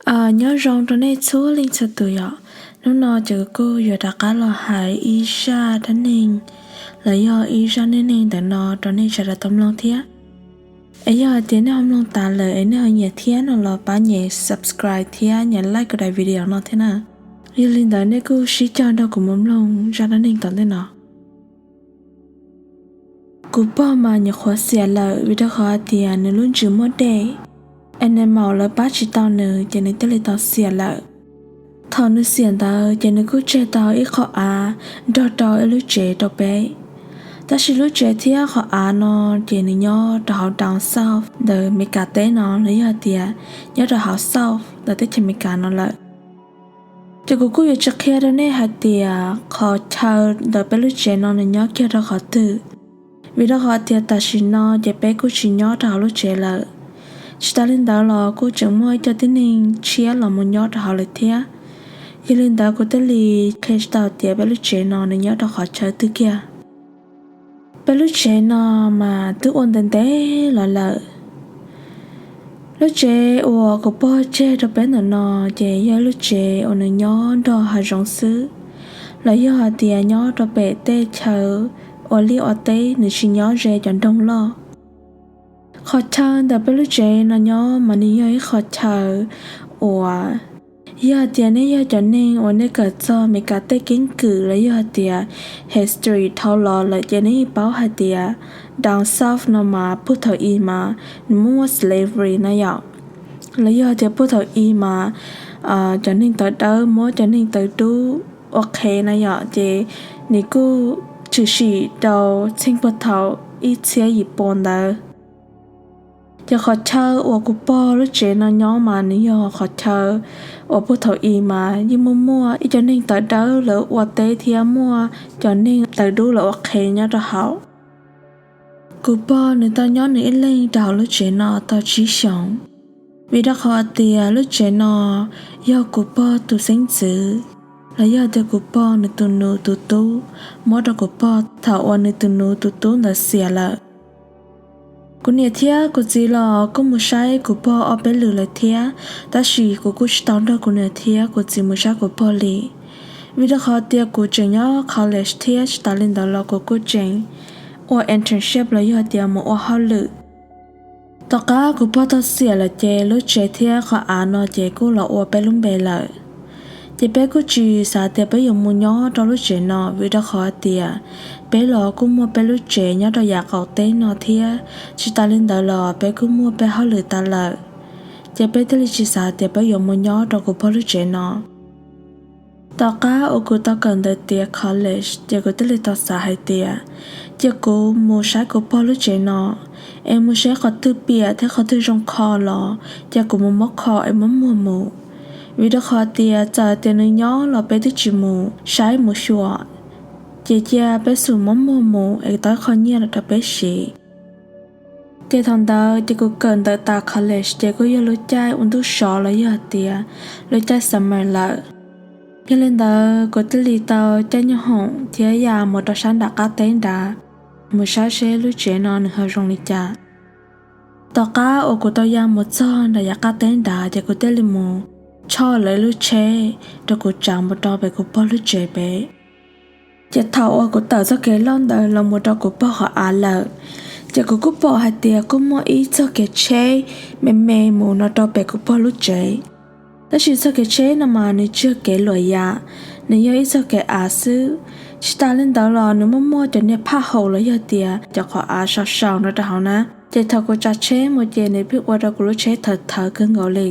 Nyob zoo rau nej txhua leej txhua tus yom. Hnub no ces kuv kuj yuav rov qab los hais ib zaj dab neeg los yog ib zaj neej neeg ntawm no rau nej sawv daws tau mloog thiab. Es yog hais tias nej ho mloog tas lawm es nej ho nyiam thiab no los pab nyem subscribe thiab nyem like kuv daim video no thiab na. Yog li ntawd nej kuj sib cog nrog kuv mus mloog zaj dab neeg tom ntej no. Kuv pog mas nyuam qhuav xiam lawm vim rau qhov hais tias nws lub ntsws muaj dej, es nws maum lawv pab tsis tau nws ces nws thiaj li tau xiam lawm. Thaum nws xiam ntawd ces nws kuj tseg tau ib qho av nrog rau ib lub tsev rau peb. Tab sis lub tsev thiab qhov av no ces nws nyob rau hauv down south ntawm Meskas teb no los yog tias nyob rau hauv south ntawm teb chaws Amelikas no lawm. Ces kuv kuj yuav tsis qhia rau nej hais tias qhov chaw ntawm peb lub tsev no nws nyob kiag rau qhov twg, vim rau qhov tias tam sim no ces peb kuj tsis nyob rau hauv lub tsev lawm. Tsis tas li ntawd los kuj tseem muaj ib co tib neeg tshiab los mus nyob rau hauv lawm thiab. Yog li ntawd kuv thiaj li qhia tsis tau tias peb lub tsev no nws nyob rau qhov chaw twg kiag. Peb lub tsev no mas twb ua ntev ntev los lawm. Lub tsev uas kuv pog tseg rau peb ntawm no ces yog lub tsev uas nws nyob nrog hav zoov xwb, los yog hais tias nyob rau pem tej chaw ua liaj ua teb, nws tsis nyob ze cov nroog loj. Qhov chaw ntawm peb lub tsev no nyob mas nws yog ib qhov chaw uas, yog hais tias nej yog cov neeg uas nej kawm txog Amelikas tej keeb kwm los yog hais tias history dhau los lawm ces nej yeej paub hais tias down south no mas puag thaum i mas nws muaj muaj slavery na yom, los yog hais tias puag thaum i mas cov neeg tawv dawb muab cov neeg tawv dub ua qhev na yom, ces nws kuj tshwm sim rau txheej puag thaum ib txhiab yim pua ntawd. Ces qhov chaw uas kuv pog lub tsev no nyob mas nws yog qhov chaw uas puag thaum i mas yeej muaj muaj ib cov neeg tawv dawb lawv ua teb thiab muaj cov neeg tawv dub lawv ua qhev nyob rau hauv. Kuv pog nws tau nyob nws ib leeg rau hauv lub tsev no tau tsib xyoos, vim rau qhov tias lub tsev no yog kuv pog tus xeeb ntxwv, los yog tias kuv pog nws tus nus tus tub muab rau kuv pog thaum uas nws tus nus tus tub ntawd xiam lawm. Kuv niam thiab kuv txiv los kuj mus saib kuv pog ob peb lwm lawm thiab, tab sis kuv kuj tsis tau nrog kuv niam thiab kuv txiv mus saib kuv pog li, vim rau qhov tias kuv tseem nyob college thiab tsis tas li ntawd los kuv kuj tseem ua internship los yog tias mus ua hauj lwm. Tom qab kuv pog tau xiam lawm ces lub tsev thiab qhov av no ces kuj los ua peb lub npe lawm. Ces peb kuj tsis xav tias peb yuav mus nyob rau lub tsev no vim rau qhov tias peb los kuj muaj peb lub tsev nyob rau yav qaum teb no thiab, tsis tas li ntawd los peb kuj muaj peb hauj lwm tas lawm, ces peb thiaj li tsis xav tias peb yuav mus nyob rau kuv pog lub tsev no. Tom qab uas kuv tau kawm ntawv tiav college ces kuv thiaj li tau xav hais tias cia kuv mus saib kuv pog lub tsev no, es mus saib qhov twg piam thiab qhov twg zoo kho los cia kuv mus muab kho es muab muag mus, vim rau qhov tias txawm tias nws nyob los peb twb tsis mus saib mus xyuas, ces cia peb xub muab muag mus es tau ib qho nyiaj los rau peb siv. Ces thaum ntawd ces kuv kawm ntawv tas college ces kuj yog lub caij ua ntuj sov los yog hais tias lub caij summer lawm. Yog li ntawd kuv thiaj li tau caij nyoob hoom thiab ya mus rau sab nram qab teb nrad, mus saib seb lub tsev no nws ho zoo li cas. Tom qab uas kuv tau ya mus txog nram yav qab teb nrad ces kuv thiaj li mus tshoj lawv lub tsheb rau kuv tsav mus rau pem kuv pog lub tsev pem. Ces thaum uas kuv tawm txoj kev loj ntawd los mus rau kuv pog qhov av lawm, ces kuv kuj pom hais tias kuj muaj ib txoj kev tsheb me me mus no rau pem kuv pog lub tsev. Tab sis txoj kev tsheb no mas nws tsis yog kev luam yam, nws yog ib txoj kev av xwb. Tsis tas li ntawd los nws muaj muaj cov niag phaj haum los yog tias cov qhov av sau sau no rau hauv na, ces thaum kuv tsav tsheb mus ces nws pheej ua rau kuv lub tsheb thawv thawv kawg nkaus li.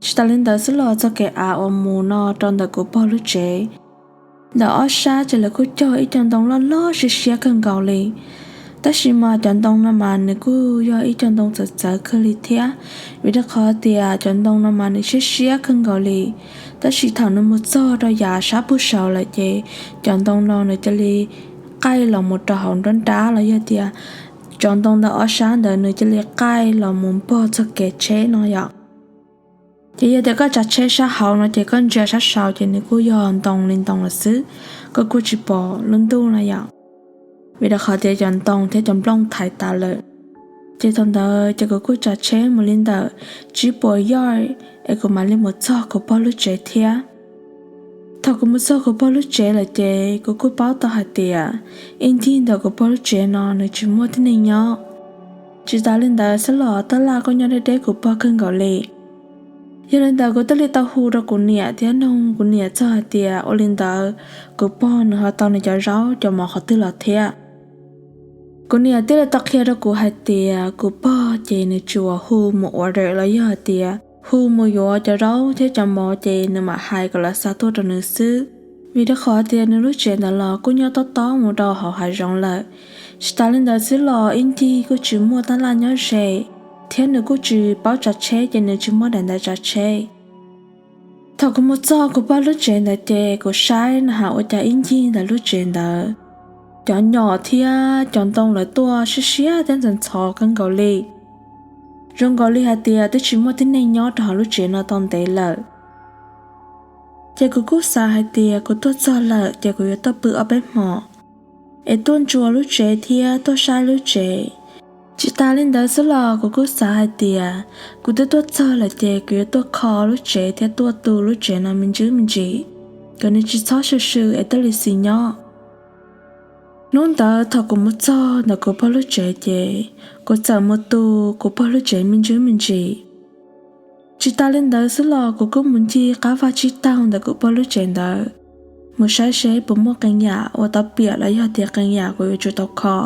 Tsis tas li ntawd xwb los txoj kev av uas mus no rau ntawm kuv pog lub tsev, ntawm ob sab ces lawv kuj cog ib co ntoo loj loj siab siab kawg nkaus li. Tab sis mas cov ntoo no mas nws kuj yog ib co ntoo txawv txawv kawg li thiab, vim rau qhov tias cov ntoo no mas nws siab siab kawg nkaus li. Tab sis thaum nws mus txog rau yav sab puag saud lawm ces cov ntoo no nws cia li qaij los mus rau hauv nruab nrab los yog tias cov ntoo ntawm ob sab ntawd nws cia li qaij los mus npog txoj kev tsheb no yom. Ces yog tias koj tsav tsheb sab hauv no ces koj ntsia sab saud ces nws kuj yog ntoo li ntoo lawm xwb, koj kuj tsis pom lub ntuj no yom, vim rau qhov tias cov ntoo thiab cov nplooj thaiv tas lawm. Ces thaum ntawd ces kuv kuj tsav tsheb mus li ntawm tsib puas yoj es kuv mam li mus txog kuv pog lub tsev thiab. Thaum kuv mus txog kuv pog lub tsev lawm ces kuv kuj paub tau hais tias ib ncig ntawm kuv pog lub tsev no nws tsis muaj tib neeg nyob. Tsis tas li ntawd xwb los tab laj kuj nyob deb deb kuv pog kawg nkaus li. Yog li ntawd kuv thiaj li tau hu rau kuv niam thiab nug kuv niam txog hais tias ua li ntawd kuv pog nws ho tau nws cov zaub cov mov qhov twg los thiab. Kuv niam thiaj li tau qhia rau kuv hais tias kuv pog ces nws tsuas hu mus order los yog hais tias hu mus yuav cov zaub thiab cov mov ces nws mam hais kom lawv xa tuaj rau nws xwb. Vim rau qhov tias nws lub tsev ntawd los kuj nyob tob tob mus rau hauv hav zoov lawm. Tsis tas li ntawd xwb los ib ncig kuj tsis muaj tab laj nyob ze, thiab nws kuj tsis paub tsav tsheb ces nws tsis muaj daim ntawv tsav tsheb. Thaum kuv mus txog kuv pog lub tsev ntawd ces kuv saib na has ua cas ib ncig ntawm lub tsev ntawd cov nyom thiab cov ntoo lawv tuaj siab siab thiab ntxhov ntxhov kawg nkaus li. Zoo nkaus li hais tias twb tsis muaj tib neeg nyob rau hauv lub tsev no tau ntev lawm. Ces kuv kuj xav hais tias kuv tuaj txog lawm ces kuv yuav tuaj pw ob peb hmos es tuaj ntsuas lub tsev thiab tuaj saib lub tsev. Tsis tas li ntawd xwb los kuv kuj xav hais tias kuv twb tuaj txog lawm ces kuv yuav tuaj kho lub tsev thiab tuaj tu lub tsev no me ntsis me ntsis, kom nws tsis txhob swm swm es thiaj li xis nyob. Hnub ntawd thaum kuv mus txog ntawm kuv pog lub tsev ces kuv txawm mus tu kuv pog lub tsev me ntsis me ntsis. Tsis tas li ntawd xwb los kuv kuj mus ncig qab vaj tsib taug ntawm kuv pog lub tsev ntawd, mus saib seb puas muaj qee yam uas tau piam los yog tias qee yam kuv yuav tsum tau kho.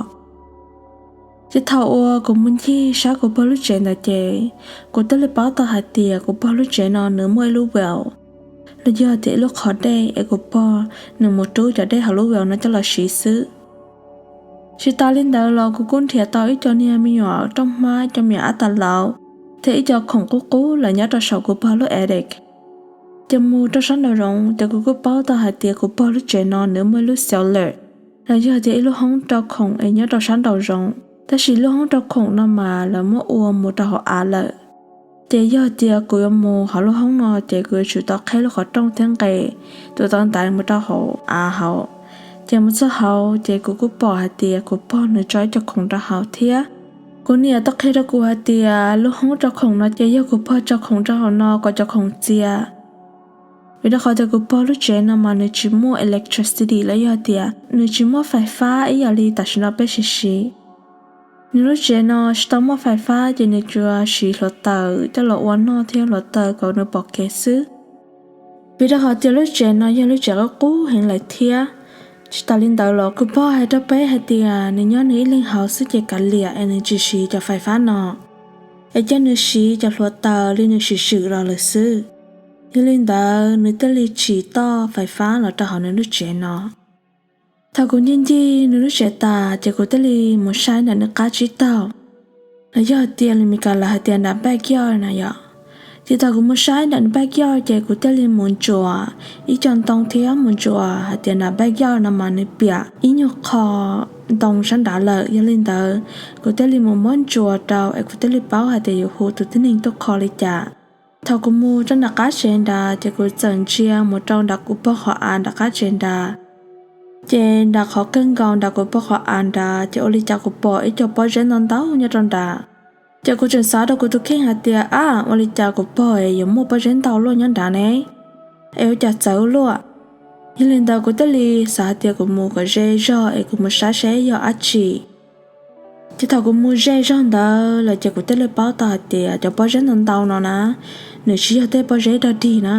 Ces thaum uas kuv mus ncig saib kuv pog lub tsev ntawd ces kuv thiaj li paub tau hais tias kuv pog lub tsev no nws muaj ib lub well, los yog tias ib lub qhov dej es kuv pog nws mus rub cov dej hauv lub well no coj los siv xwb. Tsis tas li ntawd los kuv kuj nrhiav tau ib co niag me nyuam rooj hmab, ib co me nyuam ab tas lauv, thiab ib co khoom qub qub lawm nyob rau saum kuv pog lub attic. Ces mus rau sab nraum zoov ces kuv kuj paub tau hais tias kuv pog lub tsev no nws muaj ib lub cellar, los yog tias ib lub hoob rau khoom es nyob rau sab nraum zoov. Tab sis lub hoob rau khoom no mas lawv muab ua mus rau hauv av lawm. Ces yog tias kuv yuav mus hauv lub hoob no ces kuv yuav tsum tau qheb lub qhov rooj thiab nqes tus tau ntaiv mus rau hauv av hauv. Ces mus txog hauv ces kuv kuj pom hais tias kuv pog nws tso ib co khoom rau hauv thiab. Kuv niam tau qhia rau kuv hais tias lub hoob rau khoom no ces yog kuv pog tso khoom rau hauv no kom cov khoom txias. Vim rau qhov tias kuv pog lub tsev no mas nws tsis muaj electricity los yog tias nws tsis muaj fais fab ib yam li tam sim no peb siv siv. Nws lub tsev no tsis tau muaj fais fab ces nws tsuas siv hluav taws coj los ua noj thiab hluav taws kom nws pom kev xwb. Vim rau qhov tias lub tsev no yog lub tsev qub qub heev lawm thiab. Tsis tas li ntawd los kuv pog hais rau peb hais tias nws nyob nws ib leeg hauv xwb ces kav liam es nws tsis siv cov fais fab no, es cia nws siv cov hluav taws li nws siv swm los lawm xwb. Yog li ntawd nws thiaj li tsim toj fais fab los rau hauv nws lub tsev no. Thaum kuv ncig ncig nws lub tsev tas ces kuv thiaj li mus saib nram nws qab tsib taug, los yog tias lus Meskas lawv hais tias nram backyard na yom. Ces thaum kuv mus saib nram nws backyard ces kuv thiaj li mus ntsuas ib co ntoo thiab mus ntsuas hais tias nram backyard no mas nws piam ib nyuag qho ntoo sab nrad lawm. Yog li ntawd kuv thiaj li mus muab ntsuas rau es kuv thiaj li paub hais tias yuav hu tus tib neeg tuaj kho li cas. Thaum kuv mus rau nram qab tsev nrad ces kuv txawm ntsia mus rau nram kuv pog qhov av nram qab tsev nrad. Ces nram qhov kawg nkaus nram kuv pog qhov av nrad ces ua li cas kuv pom ib co pob zeb ntau ntau nyob rau nrad. Ces kuv tseem xav rau kuv tus kheej hais tias, ab, ua li cas kuv pog es yuav muaj pob zeb ntau luaj nyob nrad ne? Es ua cas txawv luaj? Yog li ntawd kuv thiaj li xav hais tias kuv mus kom ze zog es kuv mus saib seb yog dab tsi. Ces thaum kuv mus ze zog ntawd lawm ces kuv thiaj li paub tau hais tias cov pob zeb ntau ntau no na, nws tsis yog tej pob zeb dog dig na.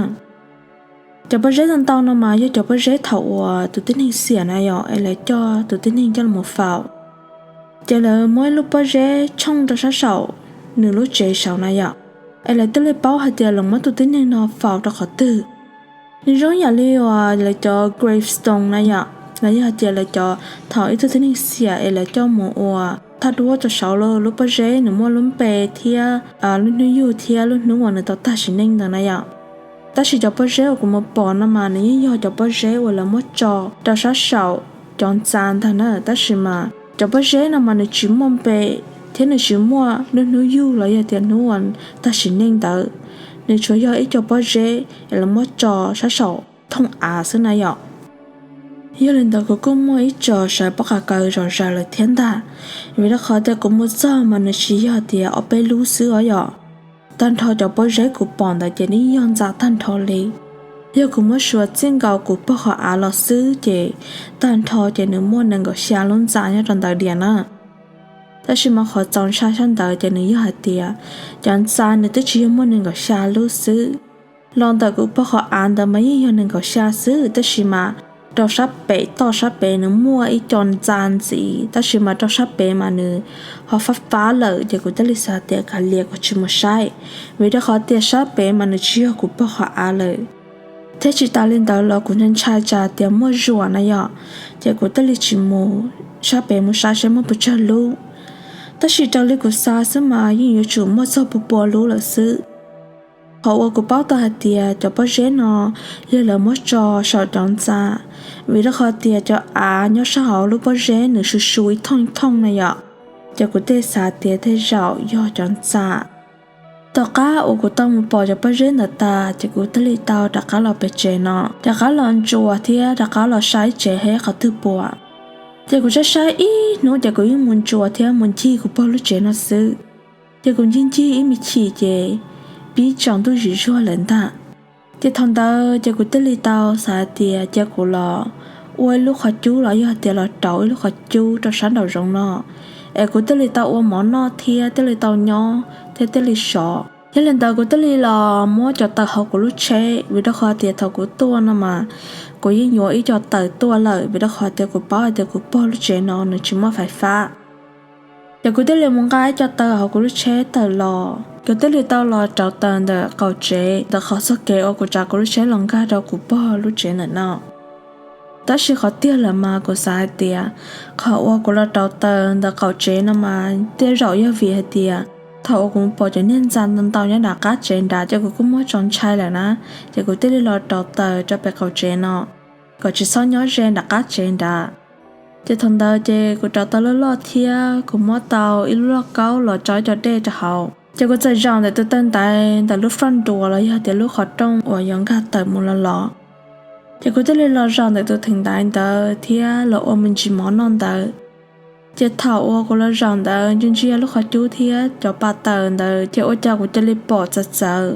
Cov pob zeb ntau ntau no mas yog cov pob zeb thaum uas tus tib neeg xiam na yom, es lawv coj tus tib neeg coj los faus. Ces lawv muab ib lub pob zeb tshooj rau sab saum nws lub tsev saud na yom, es lawv thiaj li paub hais tias lawv muab tus tib neeg no faus rau qhov twg. Nws zoo yam li uas lawv cov gravestone na yom, los yog hais tias lawv cov thaum ib tug tib neeg xiam es lawv coj mus ua thaj duab rau saud lub pob zeb nws muaj lub npe thiab lub hnub yug thiab lub hnub uas nws tau tag sim neej ntawd na yom. Tab sis cov pob zeb uas kuv mus pom no mas nws yeej yog cov pob zeb uas lawv muab tso rau sab saum cov ntxa ntag na, tab sis mas cov pob zeb no mas nws tsis muaj npe thiab nws tsis muaj lub hnub yug los yog tias hnub uas tag sim neej ntawd. Nws tsuas yog ib co pob zeb es lawv muab tso sab saum thooj av xwb na yom. Yog li ntawd kuv kuj muaj ib co sawv pob qa kaws zom zaws lawm thiab ntag, vim rau qhov tias kuv mus txog mas nws tsis yog tias ob peb lub xwb os yom. Tag nrho cov pob zeb kuv pom ntawd ces yeej yog ntxa tag nrho li. Yog kuv muab suav txij nkaus kuv pog qhov av los xwb ces tag nrho ces nws muaj nees nkaum xya lub ntxa nyob rau ntawd diam na. Tab sis mas qhov txaus ntshai sab ntawd ces nws yog hais tias cov ntxa nws twb tsis yog muaj nees nkaum xya lub xwb. Los ntawm kuv pog qhov av ntawd mas yeej yog nees nkaum xya xwb, tab sis mas rau sab pem toj sab pem nws muaj ib co ntxa ntxiv, tab sis mas rau sab pem mas nws ho fab fab lawm, ces kuv thiaj li xav tias kav liam kuv tsis mus saib, vim rau qhov tias sab pem mas nws tsis yog kuv pog qhov av lawm. Thiab tsis tas li ntawd los kuv ntshai ntshai tsam tias muaj zuam na yom, ces kuv thiaj li tsis mus sab pem mus saib saib muaj pes tsawg lub. Tab sis raws li kuv xav xwb mas yeej yuav tsum muaj txog pua pua lub lawm xwb. Qhov uas kuv paub tau hais tias cov pob zeb no yog lawv muab tso saum cov ntxa, vim rau qhov tias cov av nyob sab hauv lub pob zeb nws su su ib thooj ib thooj na yom, ces kuv thiaj xav tias tej zaum yog cov ntxa. Tom qab uas kuv tau mus pom cov pob zeb ntawd tas ces kuv thiaj li tau rov qab los pem tsev no, rov qab los ntsuas thiab rov qab los saib tsev ib qhov twg puas. Ces kuv saib saib ib hnub ces kuv yeej mus ntsuas thiab mus ncig kuv pog lub tsev no xwb. Ces kuv ncig ncig ib me chim ces pib tsaus ntuj zim zuag lawm ntag. Ces thaum ntawd ces kuv thiaj li tau xav hais tias cia kuv los ua ib lub qhov cub los yog tias los rauv ib lub qhov cub rau sab nraum zoov no, es kuv thiaj li tau ua mov noj thiab thiaj li tau nyob thiab thiaj li sov. Yog li ntawd kuv thiaj li los muab cov taws hauv kuv lub tsheb, vim rau qhov tias thaum kuv tuaj no mas kuv yeej yuav ib co taws tuaj lawm, vim rau qhov tias kuv paub hais tias kuv pog lub tsev no nws tsis muaj fais fab. Ces kuv thiaj li mus nqa ib co taws hauv kuv lub tsheb tawm los, kuv thiaj li tau los rauv taws ntawm qaum tsev, ntawm qhov txoj kev uas kuv tsav kuv lub tsheb los nkag rau kuv pog lub tsev ntawm no. Tab sis qhov tiag lawm mas kuv xav hais tias qhov uas kuv los rauv taws ntawm qaum tsev no mas tej zaum yog vim hais tias thaum uas kuv pom cov niag ntxa ntau ntau nyob nram qab tsev nrad ces kuv kuj muab tso ntshai lawm na, ces kuv thiaj li los rauv taws rau pem qaum tsev no kom tsis txhob nyob ze nram qab tsev nrad. Ces thaum ntawd ces kuv rauv taws loj loj thiab kuv muab tau ib lub lauj kaub los tso ib co dej rau hauv. Ces kuv txawm zaum ntawm tus taw ntaiv ntawm lub front door los yog tias lub qhov rooj uas yuav nkag tawm mus los los. Ces kuv thiaj li los zaum ntawm tus theem ntaiv ntawd thiab los ua me ntsis mov noj ntawd. Ces thaum uas kuv los zaum ntawd ntsia ntsia lub qhov cub thiab cov pa taws ntawd ces ua cas kuv cia li pom txawv txawv.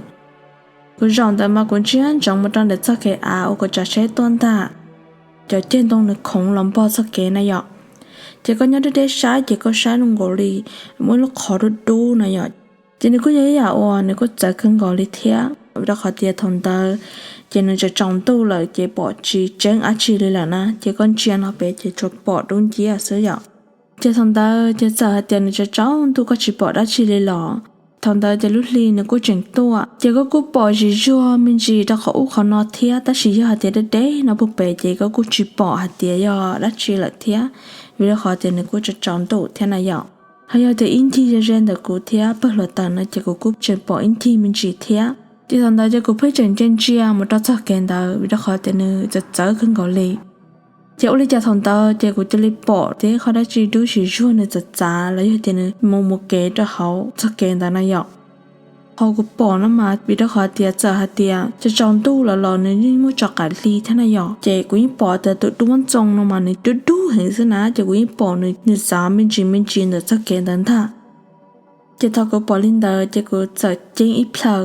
Kuv zaum ntawd mas kuv ntsia ntsoov mus rau ntawm txoj kev av uas kuv tsav tsheb tuaj ntag. Cov ceg ntoo nws khoov los npog txoj kev na yom. Ces koj nyob deb deb saib ces koj saib zoo nkaus li muaj ib lub qhov dub dub no yom. Ces nws kuj yog ib yam uas nws kuj txawv kawg nkaus li thiab, vim rau qhov tias thaum ntawd ces nws tsaus tsaus ntuj lawm ces pom tsis tseeb dab tsi li lawm na, ces koj ntsia no pem ces tsuas pom dub nciab xwb yom. Ces thaum ntawd ces txawm hais tias nws tsaus tsaus ntuj koj tsis pom dab tsi li los, thaum ntawd ces lub hli nws kuj tseem tuaj ces koj kuj pom zis zuag me ntsis rau qhov ub qhov no thiab, tab sis yog hais tias deb deb no puag pem ces koj kuj tsis pom hais tias yog dab tsi lawm thiab, vim rau qhov tias nws kuj tsaus tsaus ntuj thiab na yom. Ho yog tias ib ncig ze ze ntawm kuv thiab pawg hluav taws no ces kuv kuj tseem pom ib ncig me ntsis thiab. Ces thaum ntawd ces kuv pheej tseem ntsia ntsia mus rau txoj kev ntawd vim rau qhov tias nws txawv txawv kawg nkaus li. Ces ua li cas thaum ntawd ces kuv cia li pom tib qhov dab tsi dub zis zuag nws txawv txav los yog tias nws mus mus kev rau hauv txoj kev ntawd na yom. Qhov kuv pom no mas vim rau qhov tias txawm hais tias tsaus tsaus ntuj los los nws yeej muaj tso qaim hli thiab na yom, ces kuv yeej pom tias tus duab ntxoo no mas nws dub dub heev xwb na, ces kuv yeej pom nws nws txav me ntsis me ntsis ntawm txoj kev ntawd ntag. Ces thaum kuv pom li ntawd ces kuv txawm ceeb ib plhaw,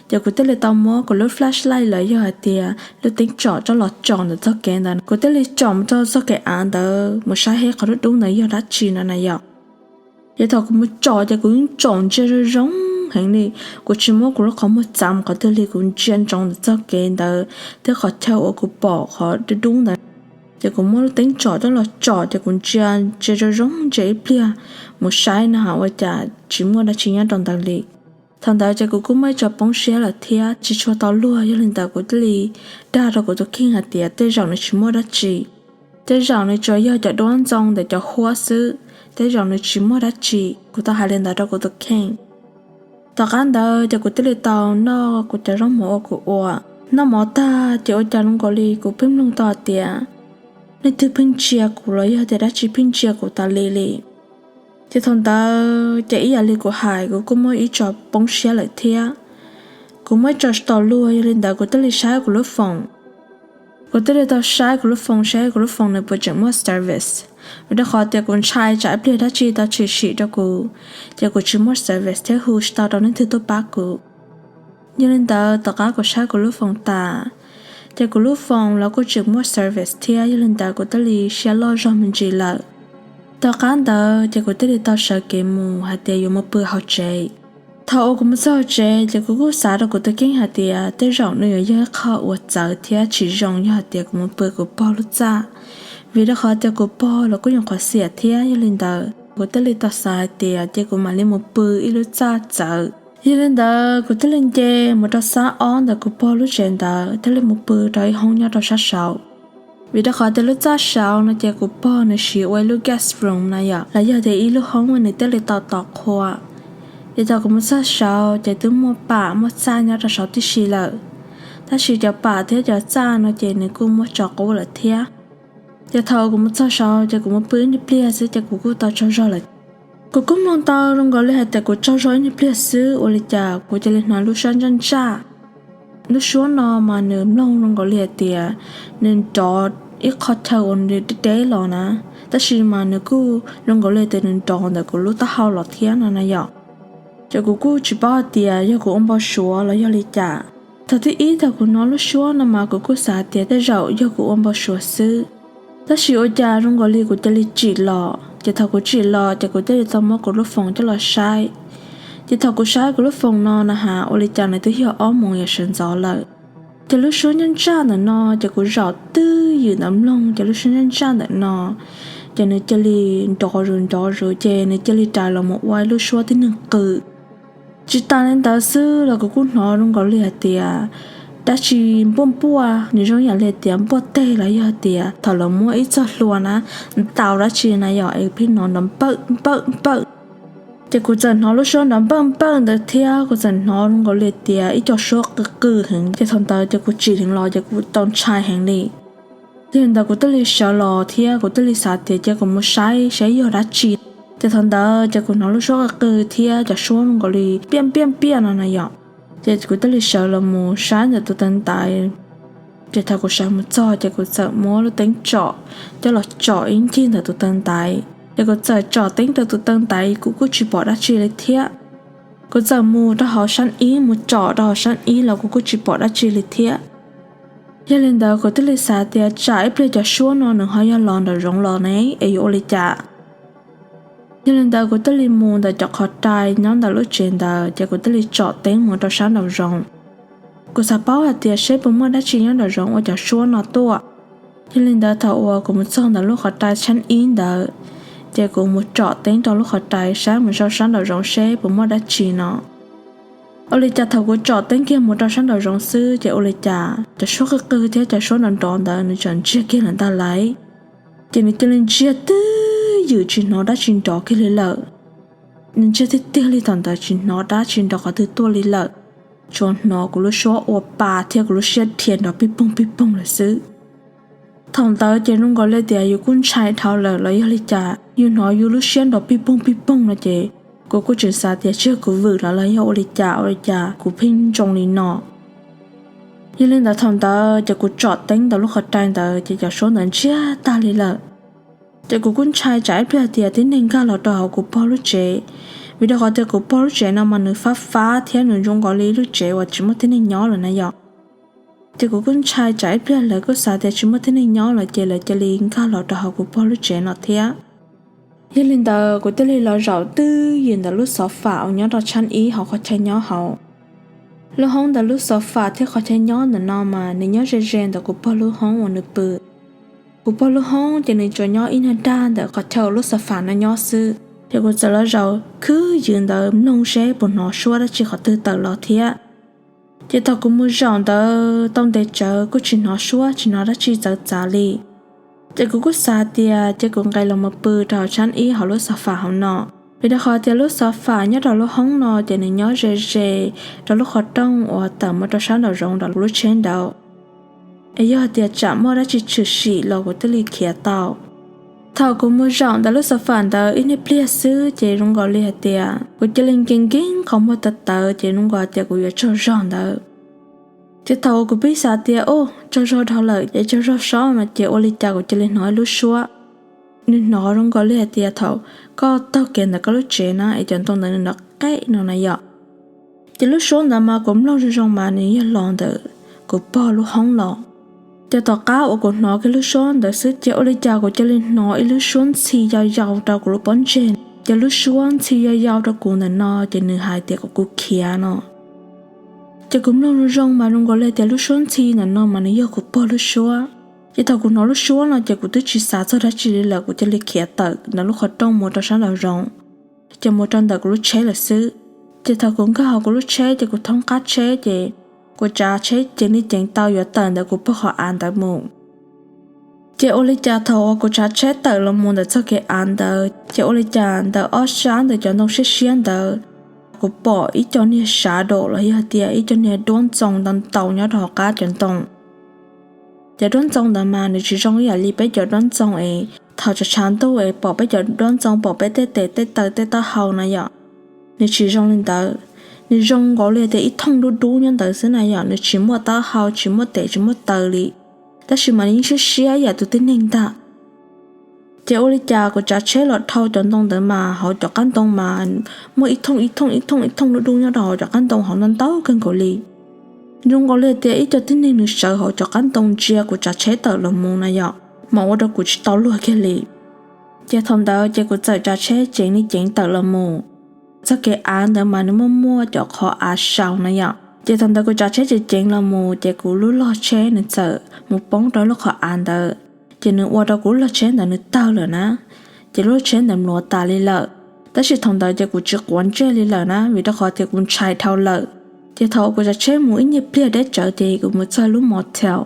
ces kuv thiaj li tau muab kuv lub flashlight los yog hais tias lub teeb tsom coj los tsom ntawm txoj kev ntawd, kuv thiaj li tsom mus rau txoj kev av ntawd mus saib seb qhov dub dub ntawd yog dab tsi no na yom. Ces thaum kuv mus tsom ces kuv yeej tsom ntsia zoo zoo heev li, kuv tsis muab kuv lub qhov muag txav mus qhov twg li, kuv ntsia ntsoov ntawm txoj kev ntawd thiab qhov chaw uas kuv pom qhov dub dub ntawd. Ces kuv muab lub teeb tsom coj los tsom ces kuv ntsia ntsia zoo zoo ntsia ib pliag mus saib na has ua cas tsis muaj dab tsi nyob rau ntawd li. Thaum ntawd ces kuv kuj muaj ib co poob siab lawm thiab tsis tshua tau luag, yog li ntawd kuv thiaj li dag rau kuv tus kheej hais tias tej zaum nws tsis muaj dab tsi, tej zaum nws tsuas yog cov duab ntxoo ntawm cov huab xwb, tej zaum nws tsis muaj dab tsi. Kuv tau hais li ntawd rau kuv tus kheej. Tom qab ntawd ces kuv thiaj li tau noj kuv cov zaub mov uas kuv ua. Noj mov tag ces ua cas zoo nkaus li kuv pheej mloog tau hais tias leej twg pheej ntsia kuv los yog tias dab tsi pheej ntsia kuv tas li li. Ces thaum ntawd ces ib yam li kuv hais kuv kuj muaj ib co poob siab lawm thiab. Kuv muaj ib co tsis tau luag, yog li ntawd kuv thiaj li saib kuv lub foom. Kuv thiaj li tau saib kuv lub phone seb kuv lub phone nws puas tseem muaj service, vim rau qhov tias kuv ntshai tsam ib pliag dab tsi tau tshwm sim rau kuv, ces kuv tsis muaj service thiab hu tsis tau rau leej twg tuaj pab kuv. Yog li ntawd tom qab kuv saib kuv lub phone tas, ces kuv lub phone los kuj tseem muaj service thiab, yog li ntawd kuv thiaj li siab loj zog me ntsis lawm. Tom qab ntawd ces kuv thiaj li tau sawv kev mus hais tias yuav mus pw hauv tsev. Thaum uas kuv mus txog hauv tsev ces kuv kuj xav rau kuv tus kheej hais tias tej zaum nws yuav yog ib qho uas txawv thiab tsis zoo yog hais tias kuv mus pw kuv pog lub txaj, vim rau qhov tias kuv pog los kuj nyuam qhuav xiam thiab. Yog li ntawd kuv thiaj li tau xav hais tias ces kuv mam li mus pw ib lub txaj txawv. Yog li ntawd kuv thiaj li nce mus rau sab ob ntawm kuv pog lub tsev ntawd thiaj li mus pw rau ib hoob nyob rau sab saud. Vim rau qhov tias lub txaj saud no ces kuv pog nws siv ua ib lub guest room na yom, los yog tias ib lub hoob uas nws thiaj li tau tos qhua. Ces thaum kuv mus txog saud ces twb muaj pam muaj txaj nyob rau saud tib si lawm, tab sis cov pam thiab cov txaj no ces nws kuj muab tso qub lawm thiab. Ces thaum kuv mus txog saud ces kuv mus pw ib nyuag pliag xwb ces kuv kuj tau tsaug zog lawm. Kuv kuj mloog tau zoo nkaus li hais tias kuv tsaug zog ib nyuag pliag xwb ua li cas kuv cia li hnov lub suab ntsaj ntsaj. Lub suab no mas nws mloog zoo nkaus li hais tias nws nrov ib qho chaw uas nws deb deb los na, tab sis mas nws kuj zoo nkaus li tias nws nrov ntawm kuv lub taub hau los thiab no na yom. Ces kuv kuj tsis paub hais tias yog kuv ua npau suav los yog li cas. Thaum thib ib thaum kuv hnov lub suab no mas kuv kuj xav tias tej zaum yog kuv ua npau suav xwb. Tab sis ua cas zoo nkaus li kuv cia li tsim los, ces thaum kuv tsim los ces kuv thiaj li tau muab kuv lub phone coj los saib. Ces thaum kuv saib kuv lub phone no na has ua li cas nws twb yog ob moos yam sawv ntxov lawm. Ces lub suab ntsaj ntsaj ntawm no ces kuv zaum twj ywm ntawd mloog ces lub suab ntsaj ntsaj ntawm no ces nws cia li nrov zus nrov zus ces nws cia li rais los mus ua ib lub suab tib neeg qw. Tsis tas li ntawd xwb los kuv kuj hnov zoo nkaus li hais tias dab tsi npuaj npuaj, nws zoo yam li tias npuaj teg los yog tias thaum lawv muab ib txoj hlua na ntaus dab tsi na yom es pheej hnov nrov npawj npawj npawj. Ces kuv txawm hnov lub suab nrov npawj npawj ntawd thiab kuv txawm hnov zoo nkaus li tias ib co suab qw qw heev, ces thaum ntawd ces kuv tsim dheev los ces kuv tau ntshai heev li. Yog li ntawd kuv thiaj li sawv los thiab kuv thiaj li xav tias cia kuv mus saib saib yog dab tsi. Ces thaum ntawd ces kuv hnov lub suab qw qw thiab cov suab zoo nkaus li piaj piaj piaj no na yom. Ces kuv thiaj li sawv los mus saib ntawm tus taw ntaiv. Ces thaum kuv sawv mus txog ces kuv txawm muab lub teeb tsom coj los tsom ib ncig ntawm tus taw ntaiv. Ces kuv txawm tsom teeb rau tus taw ntaiv kuv kuj tsis pom dab tsi li thiab. Kuv txawm mus rau hauv sab ib, mus tsom rau hauv sab ib los kuv kuj tsis pom dab tsi li thiab. Yog li ntawd kuv thiaj li xav tias tsam ib pliag cov suab no nws ho yog los nraum zoov los ne es yuav ua li cas. Yog li ntawd kuv thiaj li mus ntawm cov qhov rai nyob ntawm lub tsev ntawd ces kuv thiaj li tsom teeb mus rau sab nraum zoov. Kuv xav paub hais tias seb puas muaj dab tsi nyob nraum zoov ua cov suab no tuaj. Yog li ntawd thaum uas kuv mus txog ntawm lub qhov rai sab ib ntawd, ces kuv mus tsom teeb rau lub qhov rai saib mus rau sab nraum zoov seb puas muaj dab tsi no. Ua li cas thaum kuv tsom teeb kiag mus rau sab nraum zoov xwb ces ua li cas cov suab qw qw thiab cov suab nrov nrov ntawd nws txawm ntsiag kiag lawm ntag lauj. Ces nws cia li ntsiag twj ywm tsis hnov dab tsi nrov kiag li lawm. Nws ntsiag tiag tiag li thaum ntawd tsis hnov dab tsi nrov qhov twg tuaj li lawm, tsuas hnov kuv lub suab ua pa thiab kuv lub siab dhia nrov pij poog pij poog lawm xwb. Thaum ntawd ces zoo nkaus li tias yus kuj ntshai dhau lawm los yog li cas, yus hnov yus lub siab nrov pij poog pij poog no ces kuv kuj tseem xav tias tsam kuv vwm los los yog ua li cas ua li cas kuv pheej ntsoo li no. Yog li ntawd thaum ntawd ces kuv tsom teeb ntawm lub qhov rai ntawd ces cov suab ntawd ntsiag tag li lawm. Ces kuv kuj ntshai tsam ib pliag tias tib neeg nkag los rau hauv kuv pog lub tsev, vim rau qhov tias kuv pog lub tsev no mas nws fab fab thiab nws zoo nkaus li lub tsev uas tsis muaj tib neeg nyob lawm na yom. Ces kuv kuj ntshai tsam ib pliag lawv kuj xav tias tsis muaj tib neeg nyob lawm ces lawv cia li nkag los rau hauv kuv pog lub tsev no thiab. Yog li ntawd kuv thiaj li los zaum twj ywm ntawm lub xov fam uas nyob rau tshab ib hauv qhov chaw nyob hauv. Lub hoob ntawm lub xov fam thiab qhov chaw nyob ntawm no mas nws nyob ze ze ntawm kuv pog lub hoob uas nws pw. Kuv pog lub hoob ces nws tsuas nyob ib nyuag dag ntawm qhov chaw uas lub xov fam no nyob xwb. Ces kuv txawm los zaum khwb ywm ntawd mloog seb puas hnov suab dab tsi qhov twg tawm los thiab. Ces thaum kuv mus zaum ntawd tau ntev tsawv kuj tsis hnov suab tsis hnov dab tsi txawv txav li. Ces kuv kuj xav tias ces kuv nqes los mus pw rau hauv tshab ib hauv lub xov fam hauv no, vim rau qhov tias lub xov fam nyob rau lub hoob no ces nws nyob ze ze rau lub qhov rooj uas tawm mus rau sab nraum zoov rau lub tsheb nraud. Es yog tias tsam muaj dab tsi tshwm sim los kuv thiaj li khiav tau. Thaum kuv mus zaum ntawm lub xov fam ntawd ib nyuag pliag xwb ces zoo nkaus li hais tias kuv cia li nkees nkees qhov muag tawv tawv ces zoo nkaus tias kuv yuav tsaug zog ntawd. Ces thaum uas kuv pib xav tias, o, tsaug zog dhau lawm es tsaug zog sob no ces ua li cas kuv cia li hnov ib lub suab. Nws hnov zoo nkaus li hais tias thaum koj taug kev ntawm koj lub tsev na es cov ntoo ntawd nws nrov qeb no na yom. Ces lub suab ntawd mas kuv mloog zoo zoo mas nws yog los ntawm kuv pog lub hoob los. Ces tom qab uas kuv hnov kiag lub suab ntawd xwb ces ua li cas kuv cia li hnov ib lub suab ntxhi yau yau rau kuv lub pob ntseg. Ces lub suab ntxhi yau yau rau kuv ntawm no ces nws hais tias kom kuv khiav no. Ces kuv mloog zoo zoo mas zoo nkaus li tias lub suab ntxhi ntawm no mas nws yog kuv pog lub suab. Ces thaum kuv hnov lub suab no ces kuv twb tsis xav txog dab tsi li lawm, kuv cia li khiav tawm ntawm lub qhov rooj mus rau sab nraum zoov, ces mus rau ntawm kuv lub tsheb lawm xwb. Ces thaum kuv nkag hauv kuv lub tsheb ces kuv thoob qab tsheb ces kuv tsav tsheb ceev li ceev tau yuav tawm ntawm kuv pog qhov av ntawd mus. Ces ua li cas thaum uas kuv tsav tsheb tawm los mus ntawm txoj kev av ntawd ces ua li cas ntawm ob sab ntawm cov ntoo siab siab ntawd, kuv pom ib co niag shadow los yog tias ib co niag duab ntxoo ntau ntau nyob rau hauv qab cov ntoo. Cov duab ntxoo ntawd mas nws tsis zoo ib yam li peb cov duab ntxoo es thaum tshav tshav ntuj es pom peb cov duab ntxoo pom peb tej tes tej taw tej taub hau na yom. Nws tsis zoo li ntawd, nws zoo nkaus li tias ib thooj dub dub nyob ntawd xwb na yom, nws tsis muaj taub hau tsis muaj tes tsis muaj taw li, tab sis mas nws yeej siab siab ib yam tus tib neeg ntag. Ces ua li cas kuv tsav tsheb los dhau cov ntoo ntawd mas hauv cov qab ntoo mas muaj ib thooj ib thooj ib thooj ib thooj dub dub nyob rau hauv cov qab ntoo hauv ntau ntau kawg nkaus li. Zoo nkaus li tias ib co tib neeg nws sawv hauv cov qab ntoo ntsia kuv tsav tsheb tawm los mus na yom, mas ua rau kuv tsis tau luag kiag li. Ces thaum ntawd ces kuv txawm tsav tsheb ceev li ceev tawm los mus. Txoj kev av ntawd mas nws muaj muaj cov qhov av sau na yom. Ces thaum ntawd kuv tsav tsheb ceev ceev los mus ces kuv lub log tsheb nws txawm mus poob rau lub qhov av ntawd, ces nws ua rau kuv lub log tsheb ntawd nws tawg lawm na. Ces lub log tsheb ntawd mluav tas li lawm. Tab sis thaum ntawd ces kuv tsis quav ntsej li lawm na, vim rau qhov tias kuv ntshai dhau lawm. Ces thaum kuv tsav tsheb mus ib nyuag pliag deb tsawv ces kuv mus txog lub motel,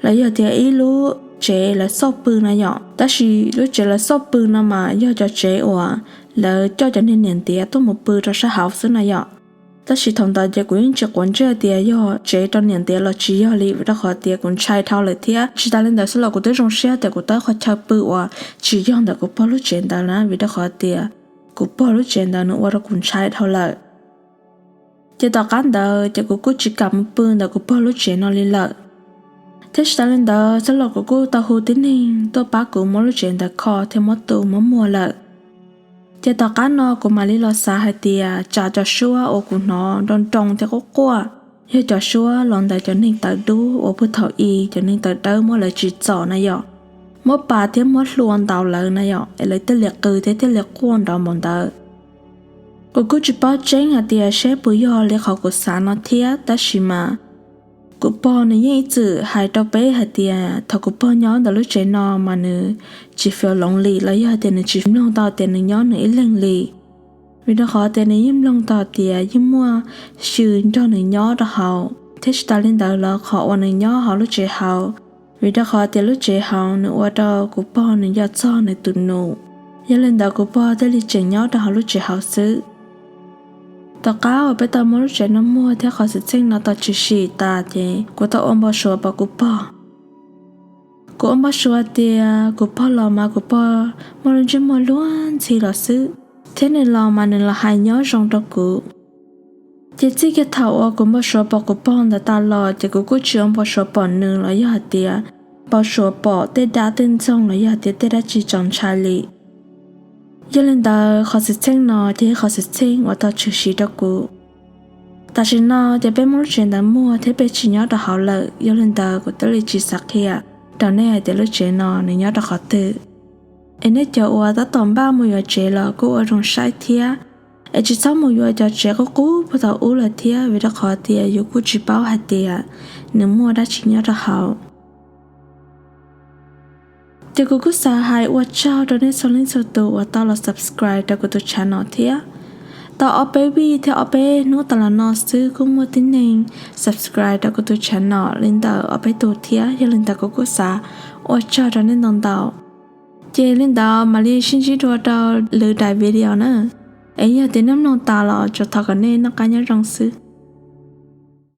los yog tias ib lub tsev lawv xauj pw na yom. Tab sis lub tsev lawv xauj pw no mas yog cov tsev uas lawv coj cov niag niam ntiav tuaj mus pw rau sab hauv xwb na yom. Tab sis thaum ntawd ces kuv yeej tsis quav ntsej tias yog tsev rau niam ntiav los tsis yog li, vim rau qhov tias kuv ntshai dhau lawm thiab. Tsis tas li ntawd xwb los kuv twb zoo siab tias kuv tau ib qho chaw pw uas tsis yog ntawm kuv pog lub tsev ntawd na, vim rau qhov tias kuv pog lub tsev ntawd nws ua rau kuv ntshai dhau lawm. Ces tom qab ntawd ces kuv kuj tsis kam mus pw ntawm kuv pog lub tsev no li lawm. Thiab tsis tas li ntawd xwb los kuv kuj tau hu tib neeg tuaj pab kuv muab lub tsev ntawd kho thiab muab tu muab muag lawm. Ces tom qab no kuv mam li los xav hais tias tsam cov suab uas kuv hnov nroo nroo thiab quaj quaj yog cov suab los ntawm cov neeg tawv dub uas puag thaum i cov neeg tawv dawb muab lawv tsim txom na yom, muab pas thiab muab hlua ntaus lawv na yom, es lawv thiaj li qw thiab thiaj li quaj nrov npaum ntawd. Kuv kuj tsis paub tseeb hais tias seb puas yog li qhov kuv xav no thiab, tab sis mas kuv pog nws yeej ib txwm hais rau peb hais tias thaum kuv pog nyob ntawm lub tsev no mas nws tsis feel lonely los yog tias nws tsis mloog tau tias nws nyob nws ib leeg li. Vim rau qhov tias nws yeej mloog tau tias yeej muaj xyw nrog nws nyob rau hauv, thiab tsis tas li ntawd los qhov uas nws nyob hauv lub tsev hauv, vim rau qhov tias lub tsev hauv nws ua rau kuv pog nws nco txog nws tus nus. Yog li ntawd kuv pog thiaj li tseem nyob rau hauv lub tsev hauv xwb. Tom qab uas peb tau muab lub tsev no muag thiab qhov xwm txheej no tau tshwm sim tas ces kuv tau ua npau suav pom kuv pog. Kuv ua npau suav tias kuv pog los mas kuv pog muaj lub ntsej muag luag ntxhi los xwb, thiab nws los mas nws los hais nyob zoo rau kuv. Ces txij kiag thaum uas kuv npau suav pom kuv pog ntawd tas los ces kuv kuj tsis ua npau suav pom nws los yog hais tias npau suav pom tej dab tej ntxoog los yog hais tias tej dab tsi txaus ntshai li. Yog li ntawd qhov xwm txheej no ces yog qhov xwm txheej uas tau tshwm sim rau kuv. Tam sim no ces peb muab lub tsev ntawd muag thiab peb tsis nyob rau hauv lawm, yog li ntawd kuv thiaj li tsis xav qhia rau nej hais tias lub tsev no nws nyob rau qhov twg. Es nej cov uas tab tom npaj mus yuav tsev los kuj ua zoo saib thiab, es tsis txhob mus yuav cov tsev qub qub puag thaum ub lawm thiab, vim rau qhov tias yus kuj tsis paub hais tias nws muaj dab tsi nyob rau hauv. Ces kuv kuj xav hais ua tsaug rau nej txhua leej txhua tus uas tau los subscribe rau kuv tus channel thiab. Tau ob peb vij thiab ob peb hnub tas los no xwb kuj muaj tib neeg subscribe rau kuv tus channel li ntawm ob peb tus thiab, yog li ntawd kuv kuj xav ua tsaug rau nej ntau ntau. Ces li ntawd mam li sib ntsib dua rau lwm daim video na. Es yog tias nej mloog tas los tsuas thov kom nej noj qab nyob zoo xwb.